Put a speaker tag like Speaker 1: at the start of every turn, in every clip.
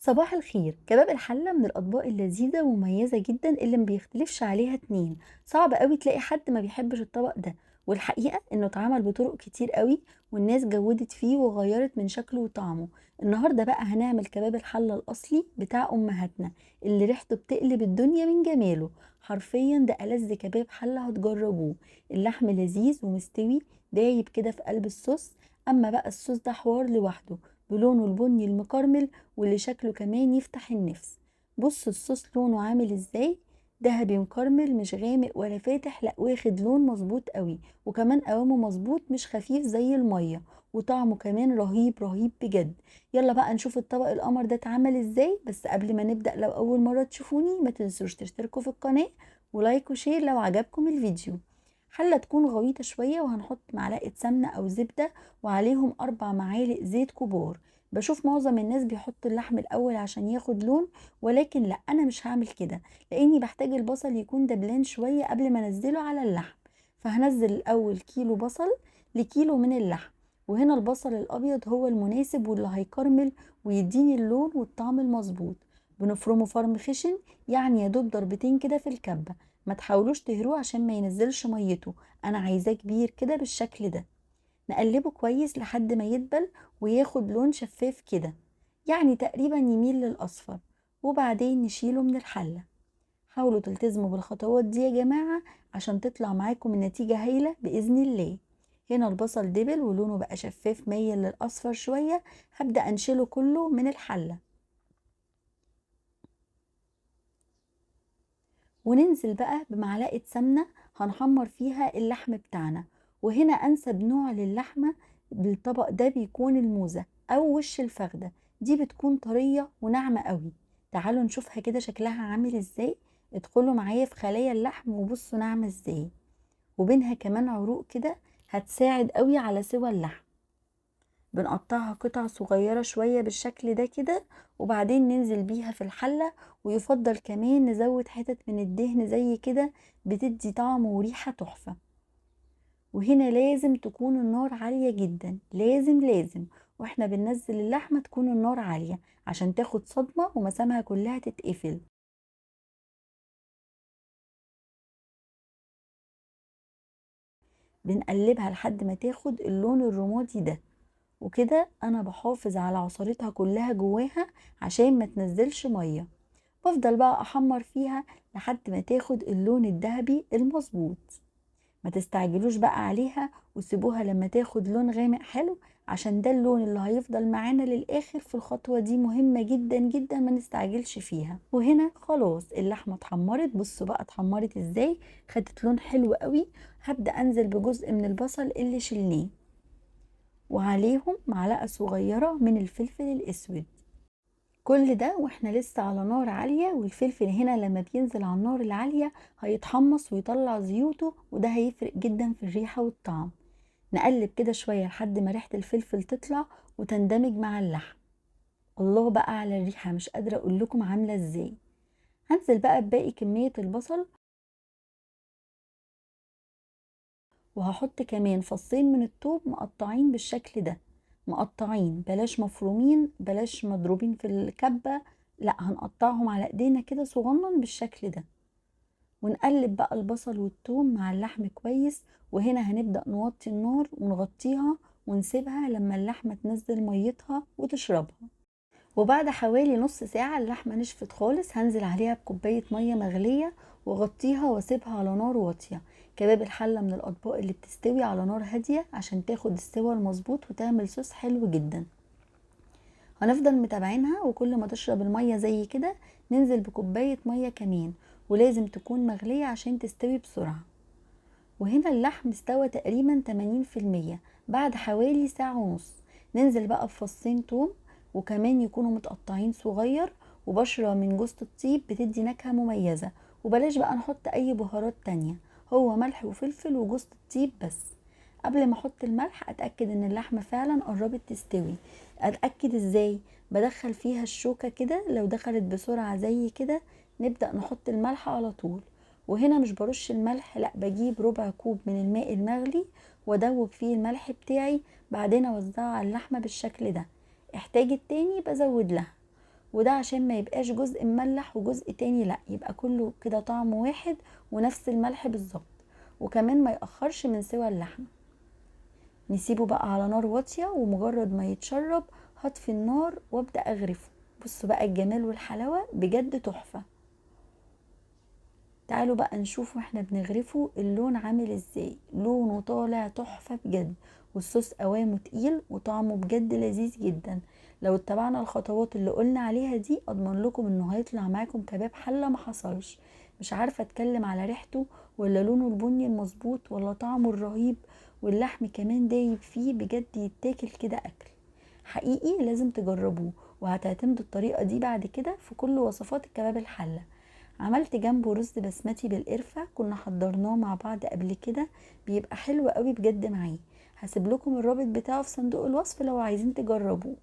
Speaker 1: صباح الخير. كباب الحلة من الأطباق اللذيذة ومميزة جدا اللي ما بيختلفش عليها اتنين. صعب قوي تلاقي حد ما بيحبش الطبق ده، والحقيقة انه اتعمل بطرق كتير قوي والناس جودت فيه وغيرت من شكله وطعمه. النهاردة بقى هنعمل كباب الحلة الأصلي بتاع أمهاتنا اللي ريحته بتقلب الدنيا من جماله. حرفيا ده ألذ كباب حلة هتجربوه. اللحم لذيذ ومستوي دايب كده في قلب الصوص. أما بقى الصوص ده حوار لوحده بلونه البني المكرمل واللي شكله كمان يفتح النفس. بص الصوص لونه عامل ازاي، دهبي مكرمل مش غامق ولا فاتح، لا واخد لون مظبوط قوي، وكمان قوامه مظبوط مش خفيف زي المية، وطعمه كمان رهيب رهيب بجد. يلا بقى نشوف الطبق القمر ده اتعمل ازاي. بس قبل ما نبدأ، لو اول مرة تشوفوني ما تنسوش تشتركوا في القناة و like و share لو عجبكم الفيديو. حلة تكون غويطة شوية وهنحط معلقة سمنة أو زبدة وعليهم 4 معالق زيت كبار. بشوف معظم الناس بيحطوا اللحم الأول عشان ياخد لون، ولكن لا، أنا مش هعمل كده لأني بحتاج البصل يكون دبلان شوية قبل ما أنزله على اللحم. فهنزل الأول كيلو بصل لكيلو من اللحم، وهنا البصل الأبيض هو المناسب واللي هيكرمل ويديني اللون والطعم المظبوط. بنفرمه فرم خشن، يعني يا دوب ضربتين كده في الكبة، ما تحاولوش تهروه عشان ما ينزلش ميته، انا عايزاه كبير كده بالشكل ده. نقلبه كويس لحد ما يدبل وياخد لون شفاف كده، يعني تقريبا يميل للاصفر، وبعدين نشيله من الحلة. حاولوا تلتزموا بالخطوات دي يا جماعة عشان تطلع معاكم النتيجة هايلة بإذن الله. هنا البصل دبل ولونه بقى شفاف مايل للاصفر شوية، هبدأ انشله كله من الحلة. وننزل بقى بمعلقة سمنة هنحمر فيها اللحم بتاعنا. وهنا أنسب نوع للحمة بالطبق ده بيكون الموزة أو وش الفخدة، دي بتكون طرية وناعمة قوي. تعالوا نشوفها كده شكلها عامل ازاي. ادخلوا معايا في خلايا اللحم وبصوا ناعمة ازاي، وبينها كمان عروق كده هتساعد قوي على سوى اللحم. بنقطعها قطع صغيرة شوية بالشكل ده كده، وبعدين ننزل بيها في الحلة. ويفضل كمان نزود حتت من الدهن زي كده، بتدي طعم وريحة تحفة. وهنا لازم تكون النار عالية جدا، لازم لازم واحنا بننزل اللحمة تكون النار عالية عشان تاخد صدمة ومسامها كلها تتقفل. بنقلبها لحد ما تاخد اللون الرمادي ده، وكده انا بحافظ على عصارتها كلها جواها عشان ما تنزلش مية. بفضل بقى احمر فيها لحد ما تاخد اللون الذهبي المظبوط. ما تستعجلوش بقى عليها وسيبوها لما تاخد لون غامق حلو، عشان ده اللون اللي هيفضل معانا للاخر. في الخطوة دي مهمة جدا جدا ما نستعجلش فيها. وهنا خلاص اللحمة اتحمرت، بصوا بقى اتحمرت ازاي، خدت لون حلو قوي. هبدأ انزل بجزء من البصل اللي شلناه، وعليهم معلقة صغيرة من الفلفل الأسود. كل ده واحنا لسه على نار عالية، والفلفل هنا لما بينزل على النار العالية هيتحمص ويطلع زيوته، وده هيفرق جدا في الريحة والطعم. نقلب كده شوية لحد ما ريحة الفلفل تطلع وتندمج مع اللحم. الله بقى على الريحة، مش قادرة اقول لكم عاملة ازاي. هنزل بقى بباقي كمية البصل، وهحط كمان فصين من التوم مقطعين بالشكل ده، مقطعين بلاش مفرومين بلاش مضروبين في الكبة، لا هنقطعهم على ايدينا كده صغنن بالشكل ده. ونقلب بقى البصل والثوم مع اللحم كويس. وهنا هنبدأ نوطي النار ونغطيها ونسيبها لما اللحمة تنزل ميتها وتشربها. وبعد حوالي نص ساعة اللحمة نشفت خالص، هنزل عليها بكوباية مية مغلية واغطيها واسيبها على نار واطية. كباب الحلة من الأطباق اللي بتستوي على نار هادية عشان تاخد السوى المظبوط وتعمل صوص حلو جدا. هنفضل متابعينها، وكل ما تشرب المية زي كده ننزل بكوباية مية كمان، ولازم تكون مغلية عشان تستوي بسرعة. وهنا اللحم استوى تقريبا تمانين في المية بعد حوالي ساعة ونص. ننزل بقى بفصين توم، وكمان يكونوا متقطعين صغير، وبشرة من جوزة الطيب بتدي نكهة مميزة. وبلاش بقى نحط اي بهارات تانية، هو ملح وفلفل وجوزة الطيب بس. قبل ما احط الملح اتاكد ان اللحمة فعلا قربت تستوي. اتاكد ازاي؟ بدخل فيها الشوكة كده، لو دخلت بسرعة زي كده نبدأ نحط الملح على طول. وهنا مش برش الملح، لا بجيب ربع كوب من الماء المغلي وادوب فيه الملح بتاعي، بعدين اوزعه على اللحمة بالشكل ده. احتاج التاني بزود لها. وده عشان ما يبقاش جزء مملح وجزء تاني لا، يبقى كله كده طعم واحد ونفس الملح بالظبط، وكمان ما يأخرش من سوى اللحمة. نسيبه بقى على نار واطية، ومجرد ما يتشرب هطفي النار وابدأ اغرفه. بصوا بقى الجمال والحلاوة بجد تحفة. تعالوا بقى نشوف واحنا بنغرفه اللون عامل ازاي. لونه طالع تحفة بجد، والصوص قوامه تقيل وطعمه بجد لذيذ جدا. لو اتبعنا الخطوات اللي قلنا عليها دي اضمن لكم انه هيطلع معاكم كباب حلة ما حصلش. مش عارفة اتكلم على ريحته ولا لونه البني المظبوط ولا طعمه الرهيب، واللحم كمان دايب فيه بجد، يتاكل كده اكل حقيقي. لازم تجربوه وهتعتمدوا الطريقة دي بعد كده في كل وصفات الكباب الحلة. عملت جنبه رز بسمتي بالقرفة كنا حضرناه مع بعض قبل كده، بيبقى حلو قوي بجد معاه. هسيب لكم الرابط بتاعه في صندوق الوصف لو عايزين تجربوه.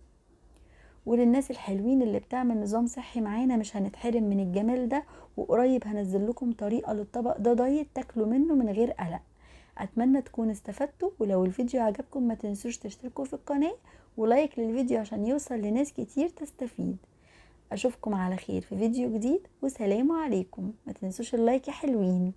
Speaker 1: وللناس الحلوين اللي بتعمل نظام صحي معانا مش هنتحرم من الجمال ده، وقريب هنزل لكم طريقة للطبق ده دايت تاكلوا منه من غير قلق. اتمنى تكونوا استفدتوا، ولو الفيديو عجبكم ما تنسوش تشتركوا في القناة ولايك للفيديو عشان يوصل لناس كتير تستفيد. اشوفكم على خير في فيديو جديد، وسلام عليكم. ما تنسوش اللايك يا حلوين.